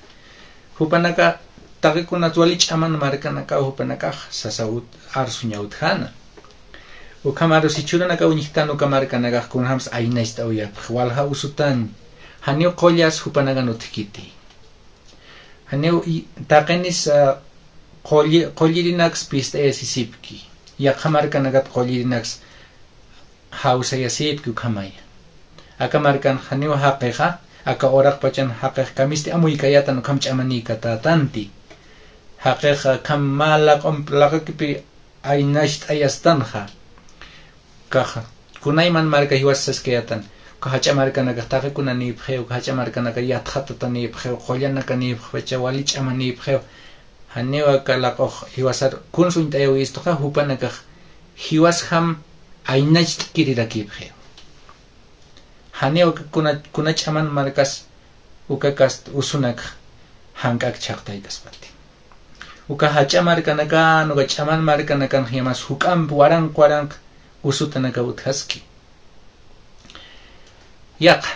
Jupanaka taqi kunat wali ch'aman markanakaw jupanakax sasa ut-, arsuña utjäna. Ukhamarus jichhürunaka uñjtan uka markanakax kunjams aynacht'awayapxi, walja usutan, janiw qullas jupanakan utjkiti. Janiw i-, taqinis, ah, qulli-, qullirinaks pist'ayasisipki. Yaqha markanakat qullirinaks jawsayasipki ukhamaya. Aka markan janiw jaqixa, aka uraqpachan jaqix kamisti amuykayätan ukham ch'amanïkatätanti. Jaqix akham mä laq'ump-, laq'ukipi aynacht'ayastanxa. Kaxa, kunayman marka jiwas saskayätan, uka jach'a markanakax taqi kunanïpxiw, uka jach'a markanakax yatxatatanïpxiw, qullanakanïpxpacha wali ch'amanïpxiw. Janiw aka laq'ux jiwasar kuns uñt'ayawistuxa, jupanakax jiwasjam aynacht'kirirakïpxiw. Janiw aka kuna, kuna ch'aman markas, uka kast usunak jank'ak chhaqtaykaspati. Uka jach'a markanakan, uka ch'aman markanakan jimas juk'amp waranq waranq usutanaka utjaski. Yaqha.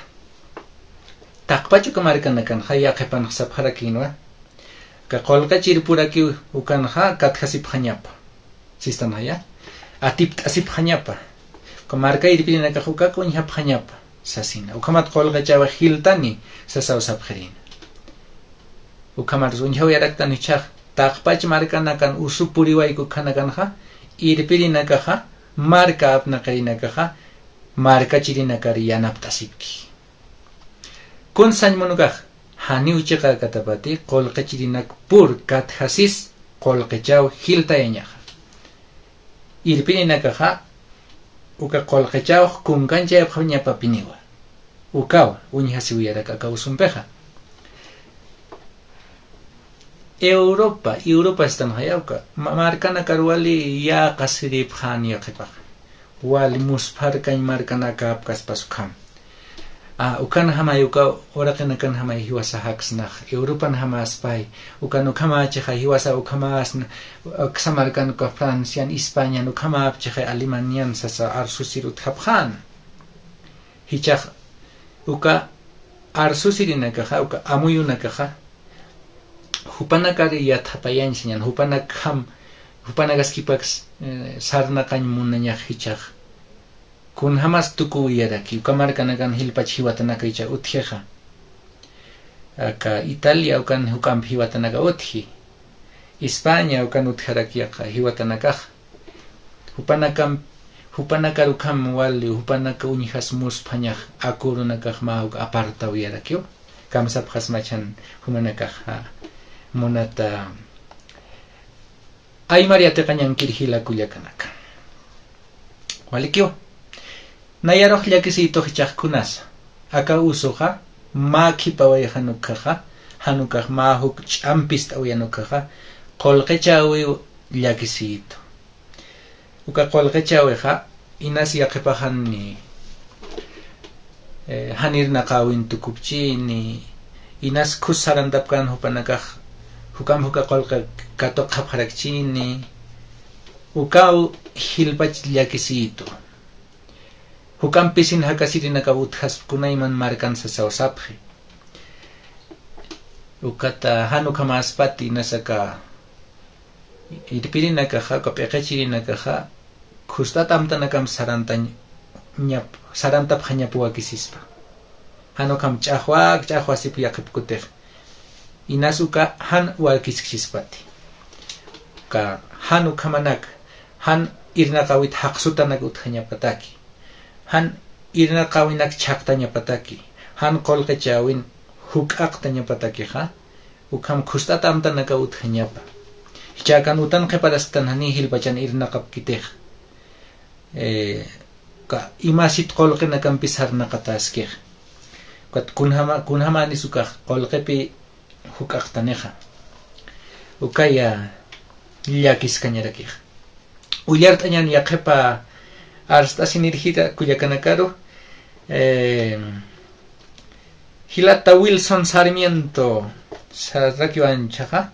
Taqpach uka markanakanxa yaqhipanx sapxarakïnwa. Uka qullqi chirpurakiw ukanxa katjasipxañapa. Sistanxaya. Atipt'asipxañapa. Uka marka irpirinakax ukak uñjapxañapa. Sasina. Ukhamat qullqichaw jiltani sasaw sapxirïna. Ukhamarus uñjawiyaraktan jichhax, taqpach markanakan usu puriwayku ukhanakanxa, irpirinakaxa, marka apnaqirinakaxa, markachirinakar yanapt'asipki. Kun sañ munukax, janiw chiqäkatapati, qullqi chirinak pur katjasis qullqichaw jiltayañaxa. Irpirinakaxa, uka qullqichawx kunkanchayapxañapapiniwa. Ukaw, uñjasiwiyarak aka usumpixa. Europa, Europa sistanxaya uka, ma-, markanakar wali yäqasiripxän yaqhipax. Wali muspharkañ markanakäpkaspas ukham. A, ukanjamay uka uraqinakanjamay jiwasa jaksnax, Europanjamäspay, ukan ukhamächixay jiwasa ukhamäsna, aksa markan uka Francian, Españan, ukhamäpchixay Alemanian sasa arsusir utjapxän. Jichhax uka arsusirinakaxa, uka amuyunakaxa, jupanakar yathapayañ sañän, jupanakjam, jupanakaskipaks, eh, sarnaqañ munañax jichhax. Kunjamas tukuwiyaraki, uka markanakan jilpach jiwatanaka jichha utjixa. Aka Italia ukan juk'amp jiwatanaka utji. España ukan utjarak yaqha jiwatanakax. Jupanakam, jupanakar ukham wali, jupanaka uñjas musphañax, akurunakax mä uk apartawiyarakiw. Kamsapxasmachhan jumanakax, a, munata aymar yatiqañankir jila kullakanaka. Walikiwa. Nayarux llakisïtux jichhax kunasa. Aka usuxa mä khipaway jan ukhaxa, jan ukax mä juk ch'ampist'awi jan ukhaxa, qullqichäwiw llakisïtu. Uka qullqichäwixa inas yaqhipax jan, eh, jan irnaqäwin tukupchini, inas khus sarantapkän jupanakax, juk'amp uka qullqi katuqxapxarakchini, ukaw jilpach llakisïtu. Juk'amp pisin jakasirinakaw utjaspa kunayman markan sasaw sapxi. Ukata jan ukhamäspati inas aka irpirinakaxa, uka p'iqichirinakaxa, khust'at amtanakamp sarantañ-, ñap-, sarantapxañap wakisispa. Jan ukhamp ch'axwak, ch'axwasip yaqhip kutix. Inas uka jan wakiskchispati. Uka jan ukhamanak, jan irnaqäwit jaqsutanak utjañapataki. Jan irnaqäwinak chhaqtañapataki. Jan qullqichäwin juk'aqtañapatakixa. Ukham khust'at amtanakaw utjañapa. Jichhäkan utan qhiparasktän janiy jilpachan irnaqapkitix. Eh, ka imasit qullqinakampis sarnaqatäskix. Ukat kunjama-, kunjamänis ukax qullqipi juk'aqtanixa. Ukaya llakiskañarakix. Ullart'añän yaqhipa arst'asinir jila kullakanakaru, eh, jilata Wilson Sarmiento, sarakiw anchhaxa,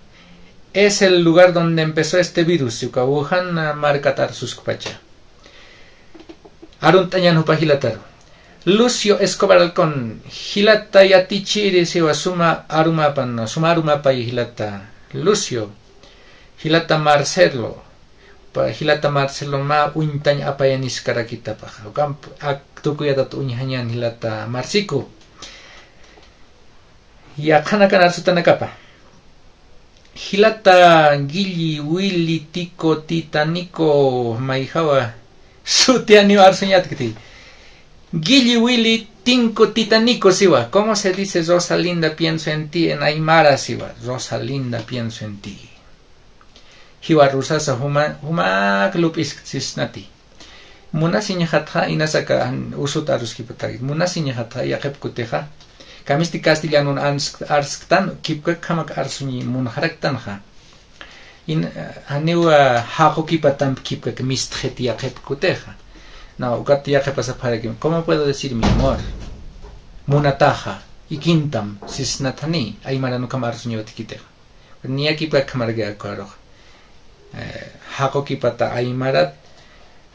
es el lugar donde empezó este virus, uka Wuhan markat arsuskpacha. Arunt'añän jupa jilataru. Lucio Escobar Alcón, jilata yatichiri siwa suma arumapan, suma arumapay jilata Lucio, jilata Marcelo, pa-, jilata Marcelo mä uñtañ apayaniskarakitapaxa. Ukamp ak tukuyatat uñjañän jilata Marciku. Yaqhanakan arsutanakapa. Jilata Gilli, Willy, Tico, Titanico, mayjawa. Sutiyaniw arsuñatkti. Gilli, Willy, Tinco, Titanico siwa. ¿Cómo se dice Rosalinda pienso en ti en aymara siwa? Rosalinda pienso en ti. Jiwa Rosasa juma-, jumak lup'isktisnati. Munasiñxatxa, inas aka usut aruskipataki. Munasiñxatxa, yaqhip kutixa. Kamisti castellanun ans-, arsktan, kipkakjamak arsuñi munxaraktanxa. In, janiw, ah, jaqukipatamp kipkak mistxit yaqhip kutixa. No, ukat yaqhipa sapxaraki, ¿cómo puedo decir mi amor? Munataxa, ikintam, sisnat jani, aymaran ukham arsuñi utkitixa. Niya kipkakjamaraki akharux. Eh, jaqukipata aymarat,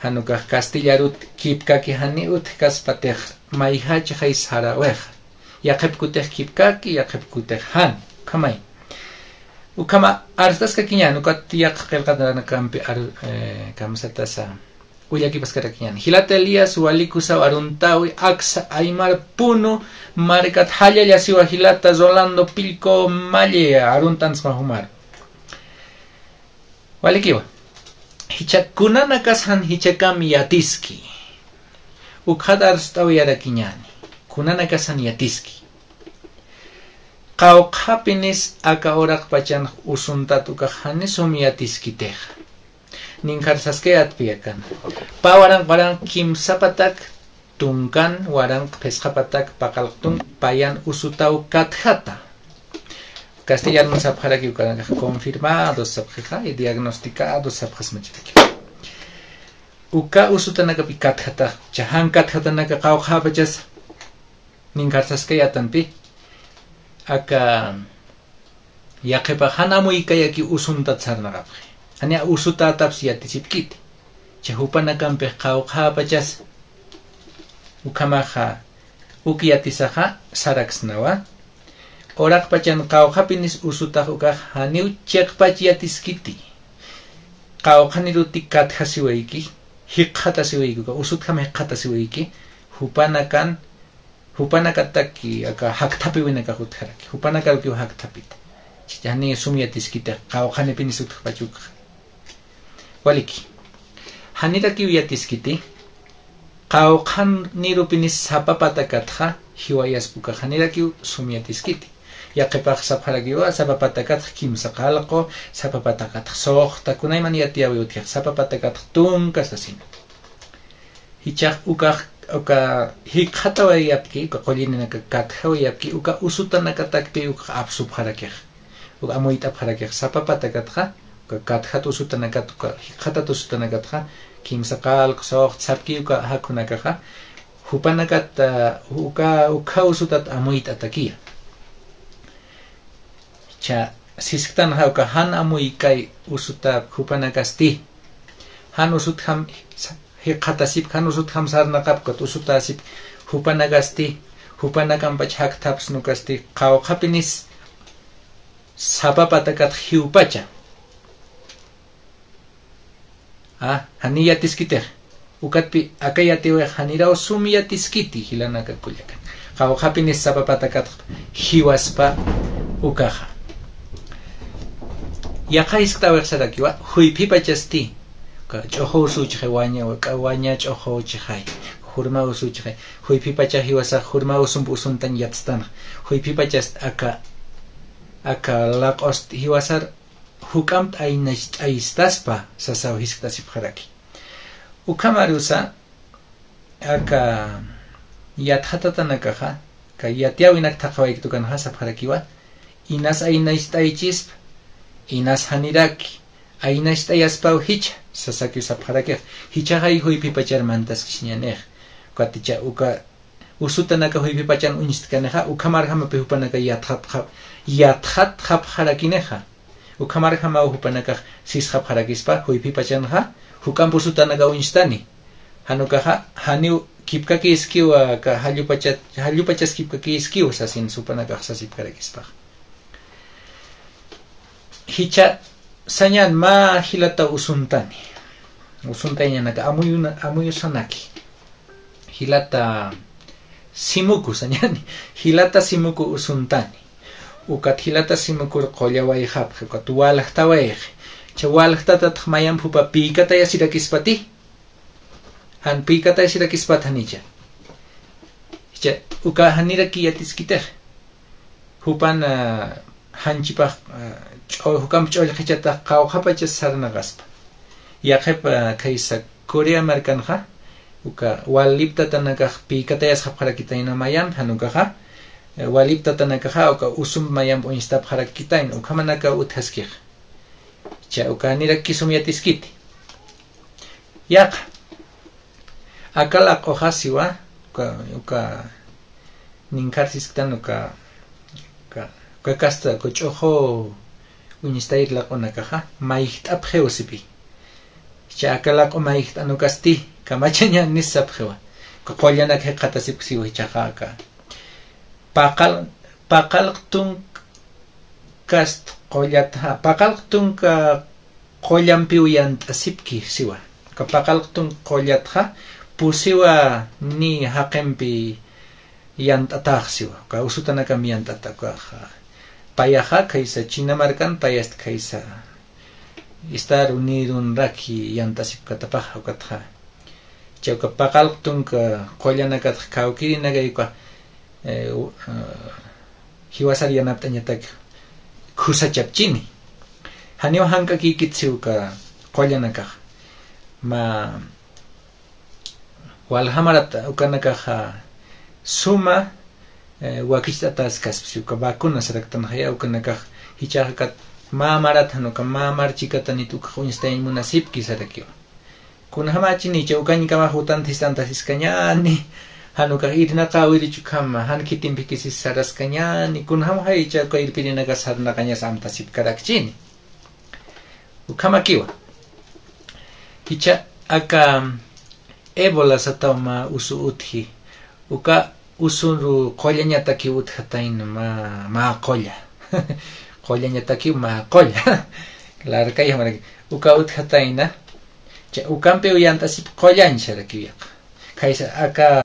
jan ukax castillarut kipkaki jani utjkaspatix mayjachxay saräwixa. Yaqhip kutix kipkaki, yaqhip kutix jan. Ukhamay. Ukhama arst'askakiñän, ukat yaqha qillqatanakampi ar-, eh, kamsatasa. Ullakipaskarakiñäni. Jilata Elías, walikusaw aruntäwi, aksa aymar Punu markat jallalla siwa jilata Rolando Pillco Malle arunt'ansma jumar. Walikiwa. Jichha kunanakas jan jichhakam yatiski. Ukxat arst'awiyarakiñäni. Kunanakas jan yatiski. Qawqhapinis aka uraqpachan usuntat ukax jani sum yatiskitixa. Ninkhar saskayätpi akan. Pä waranq waranq kimsa patak tunkan, waranq phisqa patak paqallq tunka, payan usutaw katjata. Castellanun sapxaraki ukanakax confirmados sapxixa, y diagnosticados sapxasmachiraki. Uka usutanakapi katjata, jan katjatanaka qawqhäpachasa. Ninkhar saskayätanpi, aka yaqhipax jan amuykayäkiw usuntat sarnaqapxi. Janiya usutätapsa yatisipkiti. Jichha jupanakampix qawqhäpachasa. Ukhamaxa uk yatisaxa saraksnawa. Uraqpachan qawqhapinis usutax ukax janiw chiqpach yatiskiti. Qawqhaniruti katjasiwayki, jikxatasiwayki, uka usutjam jikxatasiwayki, jupanakan jupanakataki aka jakthapiwinakax utjaraki. Jupanakarukiw jakthapita. Chhacha jani sum yatiskitix qawqhanipinis utjpach ukxa. Waliki. Janirakiw yatiskiti, qawqhanirupinis sapa patakatxa, jiwayaspa ukax janirakiw sum yatiskiti. Yaqhipax sapxarakiwa, sapa patakatx kimsa qallqu, sapa patakatx suxta, kunayman yatiyäwi utjix, sapa patakatx tunka sasina. Ichax ukax, uka jikxatawayapki, uka qullininaka katjawayapki, uka usutanakatakpi ukax apsupxarakix, uka amuyt'apxarakix, sapa patakatxa, uka katjat usutanakat, uka jikxatat usutanakatxa, kimsa qallq, suxt, sapki uka jakhunakaxa, jupanakat, ah, uka, ukha usutat amuyt'atakiya. Cha sisktanxa uka jan amuykay usuta jupanakasti. Jan usutjam sa-, jikxatasipki, jan usutjam sarnaqapki, usutasipki jupanakasti, jupanakampach jakthaps nukasti, qawqhapinis sapa patakat jiwpacha. Ah, jani yatiskitix. Ukatpi aka yatiwix janiraw sum yatiskiti jilanaka kullakan. Qawqhapinis sapa patakat jiwaspa ukaxa. Yaqha jisktawix sarakiwa, juyphipachasti. Ka ch'uxu usuchixay waña, ka waña ch'uxu uchixay. Jurma usuchixay. Juyphipacha jiwasax jurma usump usuntañ yatstanxa. Juyphipachasti aka, aka laq'ust jiwasar juk'amp aynacht'aystaspa sasaw jiskt'asipxaraki. Ukhamarusa, aka yatxatatanakaxa, ka yatiyawinak thaqhawayktukanxa sapxarakiwa, inas aynacht'aychispa, inas janiraki, aynacht'ayaspaw jichha, sasakiw sapxarakix, jichhaxay juyphipachar mantaskisiñanix, ukaticha uka usutanaka juyphipachan uñstkanixa, ukhamarjamapi jupanaka yatxatxa-, yatxatxapxarakinixa. Ukhamarjamaw jupanakax sisxapxarakispa, juyphipachanxa, juk'amp usutanaka uñstani. Jan ukaxa, janiw kipkakïskiwa, ka jallupachat, jallupachas kipkakïskiwa, sasin jupanakax sasipkarakispax. Jichha sañan mä jilata usuntani. Usuntayañanaka amuyuna-, amuyusanaki. Jilata Simuku sañani. Jilata Simuku usuntani. Ukat jilata Simukur qullawayxapxi, ukat waljtawayxi. Cha waljtatatx mayamp jupa piykatayasirakispati. Jan piykatayasirakispati janicha. Jichha, uka janiraki yatiskitix. Jupan, ah, janchipax, ah, ch'u-, jukamp ch'ullqhichatax qawqhapachas sarnaqaspa. Yaqhip, ah, khaysa Corea markanxa, uka walip tatanakax piykatayasxapxarakitayna mayamp, jan ukaxa, eh, walip tatanakaxa, uka usump mayamp uñstapxarakitayna, ukhamanakaw utjaskix. Cha uka janirakiw sum yatiskiti. Yaqha. Aka laq'uxa siwa, uka, uka ninkhar sisktan uka, uka, uka kasta, uka ch'uxu uñstayir laq'unakaxa, mayjt'apxiw sipi. Cha aka laq'u mayjt'anukasti, kamachañänis sapxiwa. Uka qullanak jikxatasipki siwa jichhaxa aka. Paqal-, paqalq tunk kast qullat, ja, paqalq tunka qullampiw yant'asipki siwa. Uka paqalq tunka qullatxa pusiwa ni jaqimpi yant'atax siwa. Uka usutanakam yant'ata, ukaxa. Payaxa khaysa China markan, payast khaysa Estados Unidonraki yant'asipkatapaxa ukatxa. Chay uka paqalq tunka qullanakatxa kawkïrinakay uka, eh, u-, eh, jiwasar yanapt'añatak khusachapchini. Janiw jank'akïkit siw uka qullanakax. Mä walja marat ukanakaxa suma, eh, wakicht'atäskaspa siw uka vacuna saraktanxaya ukanakax jichhax ukat mä marat jan uka mä mar chikatanit ukax uñstayañ munasipki sarakiwa. Kunjamächinicha ukañkamax utant jist'antasiskañäni, jan ukax irnaqäwirich ukhama, jan khitimpikis saraskañäni, kunjamxayicha uka irpirinakas sarnaqañas amtasipkarakchini. Ukhamakiwa. Jichha aka Ébola sataw mä usu utji. Uka usuru qullañatakiw utjatayna mä, mä qulla. Qullañatakiw mä qulla. Larkay jamaraki. Uka utjatayna. Cha ukampiw yant'asip qullañ sarakiw yaqha. Khaysa aka,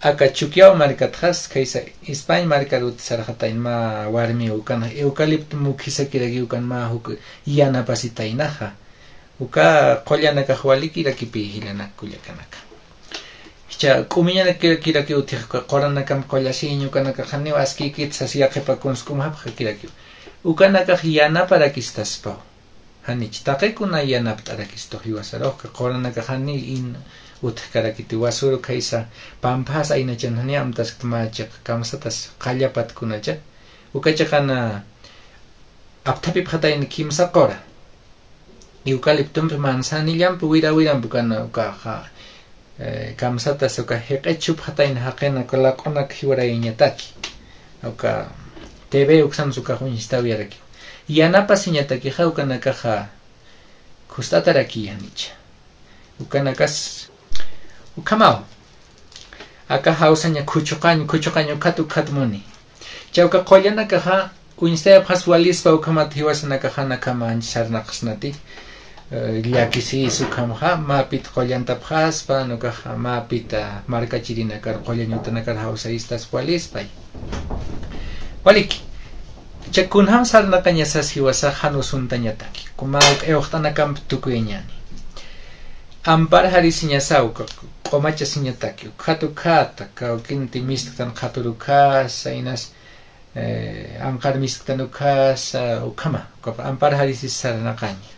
aka Chukiyaw markatxas, khaysa España markarut sarxatayna mä warmiw ukan, eucalipto mukhisakirakiw ukan mä juk yanapasitaynaxa. Uka qullanakax walikirakipi jilanak kullakanaka. Jichha k'umiñanakirakiw utjix uka quranakam qullasiñ ukanakax janiw askïkit sas yaqhipa kuns k'umjapxakirakiw. Ukanakax yanaparakistaspaw. Janich taqi kuna yanapt'arakistux jiwasarux uka quranakax jani in Utjkarakiti wasuru khaysa pampasa aynachan jani amtaskta mä chiq kamsatas qallapatkunacha. Uka chiqana apthapipxatayna kimsa qura. Eucaliptompi manzanillampi wira wirampi ukana ukaxa, eh, kamsatas uka jiq'it chupxatayna jaqina uka laq'unak jiwarayañataki. Uka T V uksansa ukax uñstawiyarakiwa. Yanapasiñatakixa ukanakaxa khust'atarakiyanicha. Ukanakas ukhamaw. Aka jawsaña khuchuqañ khuchuqañ ukhat ukhat muni. Chawka qullanakaxa uñstayapxas walispa ukhamat jiwasanakaxa nakhama ancha sarnaqsnati. Eh, llakisïs ukhamxa, mäpit qullantapxaspa, nukaxa mäpit, ah, markachirinakar, qullañ utanakar jawsayistas walispa. Waliki, cha kunjam sarnaqañasas jiwasax jan usuntañataki, mä uk iwxt'anakamp tukuyañani. Ampar jarisiñasaw, q'umachasiñataki, ukhat ukhat, kawkinti mistktan qhatur ukhasa, inas, eh, anqar mistktan ukhasa, ukhama, uka ampar jarisis sarnaqaña.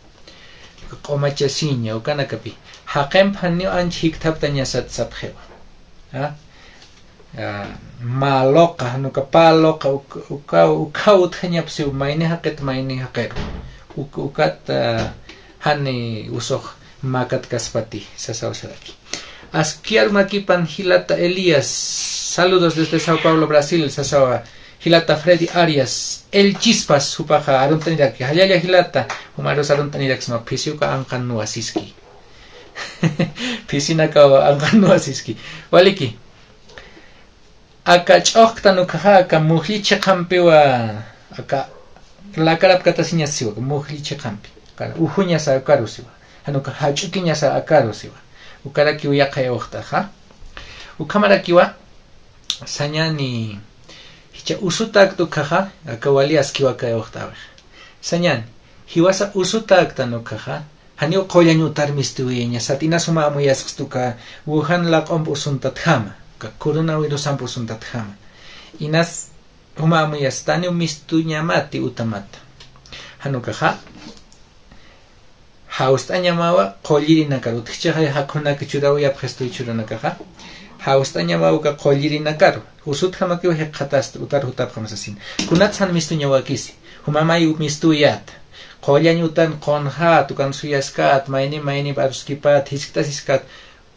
Q'umachasiña, ukanakapi. Jaqimp janiw ancha jikthaptañasat sapxiwa. ¿A? Ah, mä luqa, jan uka pä luqa, uk-, uka, ukhaw utjañapsiw mayni jaqit, mayni jaqiru. Uk-, ukat, ah, jani usux mäkatkaspati, sasaw saraki. Aski arumakipan jilata Elías, saludos desde Sao Paulo, Brasil, sasawa jilata Freddy Arias, El Chispas, jupaxa aruntaniraki, jallalla jilata, jumarus aruntaniraksma, phisi uka anqan nuwasiski. Phisinakaw anqan nuwasiski. Waliki. Aka ch'uxktan ukaxa, aka mujlli chiqampiwa, aka lakarapkatasiñasiwa, aka mujlli chiqampi. Aka ujuñasa akarusiwa. Jan uka jach'ukiñasa akarusiwa. Ukarakiw yaqha iwxt'axa. Ukhamarakiwa, sañani, jichha usutäkt ukaxa, aka wali askiwa aka iwxt'äwix. Sañani, jiwasa usutäktan ukaxa, janiw qullañ utar mistuwiyañasat, inas juma amuyasxt uka Wuhan laq'ump usuntatjama, uka coronavirusamp usuntatjama. Inas juma amuyastat, janiw mistuñamati utamata. Jan ukaxa, jawst'añamawa qullirinakar, utjchixay jakhunak churawayapxistu churanakaxa, jawst'añamawa uka qullirinakaru, usutjamakiw jikxatast utar jutapxam sasin. Kunats jan mistuñawakisi, juma may mistuyät, qullañ utan qunxät, ukan suyaskat, mayni mayni aruskipat, jisktasiskät,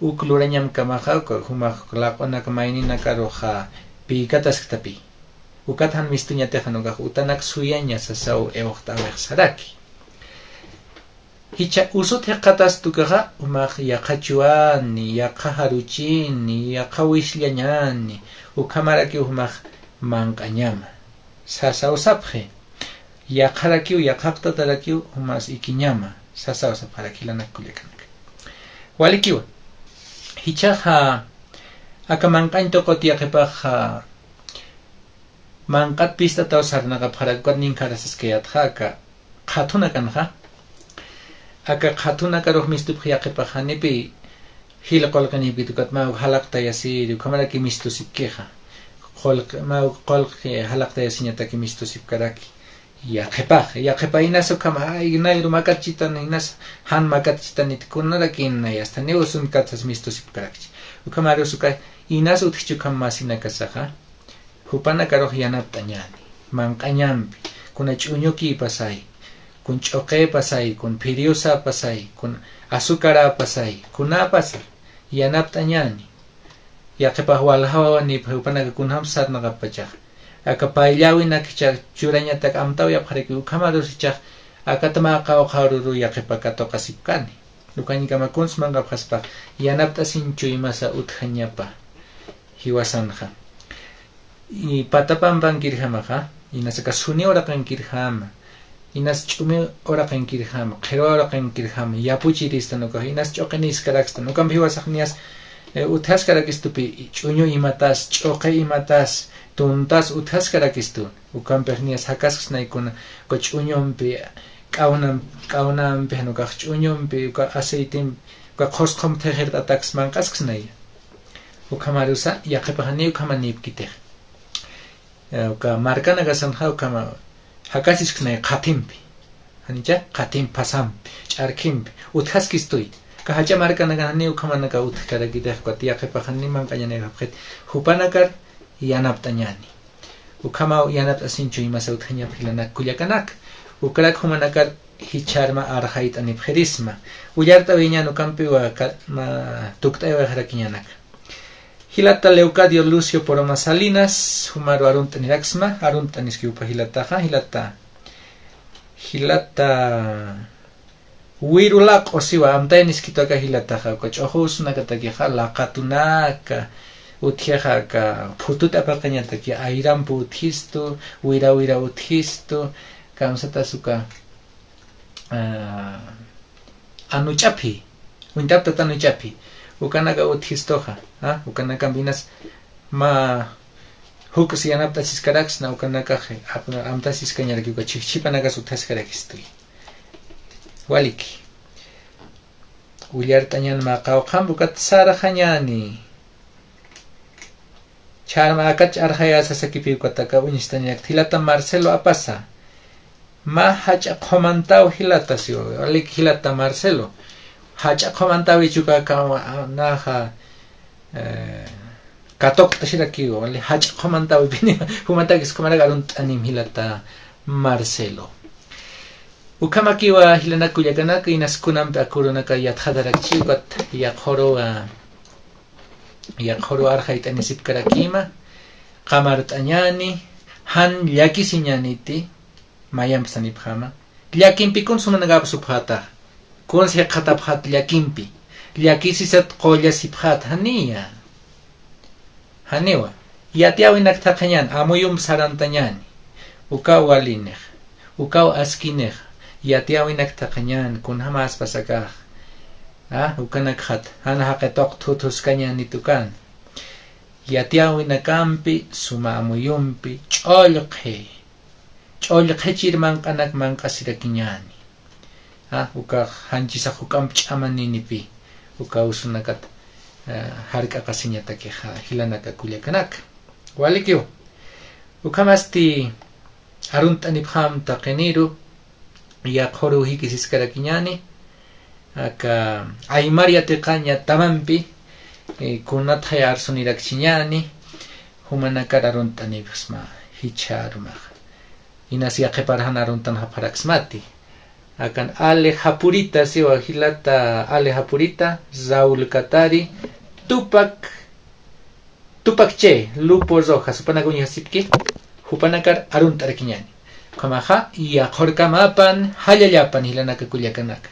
uk lurañamkamaxa, uka jumax laq'unak mayninakaruxa pïkatasktapi. Ukat jan mistuñatix jan ukax utanak suyaña sasaw iwxt'äwix saraki. Jichha usut jikxatast ukaxa, jumax yaqha chuwani, yaqha jaruchini, yaqha wisllañani, ukhamarakiw jumax manq'añama. Sasaw sapxi. Yaqharakiw, yaqhaqtatarakiw, jumas ikiñama. Sasaw sapxaraki jilanak kullakanaka. Walikiwa. Jichhaxa, aka manq'añ tuqut yaqhipaxa, manq'at pist'ataw sarnaqapxarak, ukat ninkharasiskayätxa aka qhathunakanxa. Aka qhathunakarux mistupxi yaqhipax janipi jil qullqinïpkit ukat mä uk jalaqtayasiri, ukhamaraki mistusipkixa. Qullqi, mä uk qullqi jalaqtayasiñataki mistusipkaraki. Yaqhipax, yaqhipa inas ukhama, ay, nayru makatchitan, inas jan makatchitanit kunaraki inay, hasta niw usunkatsa mistusipkarakchi. Ukhamarus uka inas utjchi ukham masinakasaxa. Jupanakarux yanapt'añäni, manq'añampi, kuna ch'uñukïpasay, kun ch'uqïpasay, kun phiriusapasay, kun azucarapasay, kunapasa yanapt'añäni. Yaqhipax waljawawanïpxi, jupanaka kunjam sarnaqappachax. Aka payllawinakcha churañatak amtawayapxaraki, ukhamarus jichhax aka mä qawqha ururu yaqhipa katuqasipkani. Ukañkama kuns manq'apxaspax, yanapt'asiñ chuymasa utjañapa jiwasanxa. Y pata pampankirjamaxa, inas aka suni uraqankirjama, inas ch'umi uraqankirjama, qhirwa uraqankirjama, yapuchiristan ukax, inas ch'uqiniskarakstan, ukamp jiwasax niyas, eh, utjaskarakistupi, ch'uñu imatas, ch'uqi imatas, tuntas utjaskarakistu, ukampix niyas jakasksnaykuna, uka ch'uñumpi, k'awnam-, k'awnampi, jan ukax ch'uñumpi, uka aceitempi, uka qhusqhump thixirt'ataks manq'asksnaya. Ukhamarusa, yaqhipax janiw ukhamanïpkitix. Eh, uka markanakasanxa ukhama jakasisksnay qhathimpi. Janicha, qhathimp phasampi, ch'arkhimpi, utjaskistuy. Uka jach'a markanakan janiw ukhamanaka utjkarakitix, ukat yaqhipax janiw manq'añanipxit, jupanakar yanapt'añäni. Ukhamaw yanapt'asiñ chuymasa utjañap jilanak kullakanaka. Ukarak jumanakar jichharma arxayt'anipxirisma. Ullart'awiñän ukampiwa ka-, ma-, tukt'ayawiwayxarakiñänaka. Jilata Leucadio Lucio Poroma Salinas, jumaru arunt'aniraksma, arunt'aniskiw jupa jilataxa, jilata, jilata Wirulaq'u siwa, amtayaniskitu aka jilataxa, uka ch'uxu usunakatakixa, laqatunaka, utjixa aka phutut apaqañataki, ayrampu utjistu, wira wira utjistu, kamsatas uka, ah, anuch'aphi, uñtaptat anuch'aphi, ukanaka utjistuxa, ah, ukanakampinas mä juk'si yanapt'asiskaraksna, ukanakax ap-, amtasiskañaraki uka chhijchhipanakas utjaskarakistuy. Waliki. Ullart'añän mä qawqhamp ukat sarxañäni. Chharma akach arxayä sasakipi ukataka uñstanirakta. Jilata Marcelo Apaza. Mä jach'a qhumantaw jilata siwa. Waliki jilata Marcelo. Jach'a qhumantawichi uka ka-, naxa, eh, katuqt'asirakiwa, wali jach'a qhumantawipiniwa, jumatakis ukhamarak arunt'anim jilata Marcelo. Ukhamakiwa jilanak kullakanaka, inas kunampi aka urunaka yatxatarakchi, ukat yaqhuru, ah, yaqhuru arxayt'anisipkarakima, qamart'añäni, jan llakisiñäniti, mayamp sanipxama. Llakimpi kuns jumanakap supxäta. Kuns jikxatapxät llakimpi. Llakisisat qullasipxät, janiya. Janiwa. Yatiyäwinak thaqhañän, amuyump sarantañäni. Ukaw walinix. Ukaw askinix. Yatiyäwinak thaqhañän, kunjamäspas akax. Ah, ukanakxat. Jan jaqi tuq thuthuskañänit ukan. Yatiyäwinakampi, suma amuyumpi, ch'ullqhi. Ch'ullqhichir manq'anak manq'asirakiñäni. Ah, ukax janchisax juk'amp ch'amaninipi, uka usunakat, eh, jark'aqasiñatakixa, jilanaka kullakanaka. Walikiw. Ukhamasti arunt'anipxam taqiniru, yaqhuru jikisiskarakiñäni, aka aymar yatiqañ tamampi, eh, kunatxay arsunirakchiñäni, jumanakar arunt'anipxsma, jichha arumaxa. Inas yaqhipar jan aruntanxapxaraksmati. Akan Ale Japurita siwa, jilata Ale Japurita, Raúl Katari, Tupak, Tupak Che, Lupo Rojas, jupanak uñjasipki, jupanakar arunt'arakiñäni. Ukhamaxa, yaqhurkamapan, jallallapan jilanaka kullakanaka.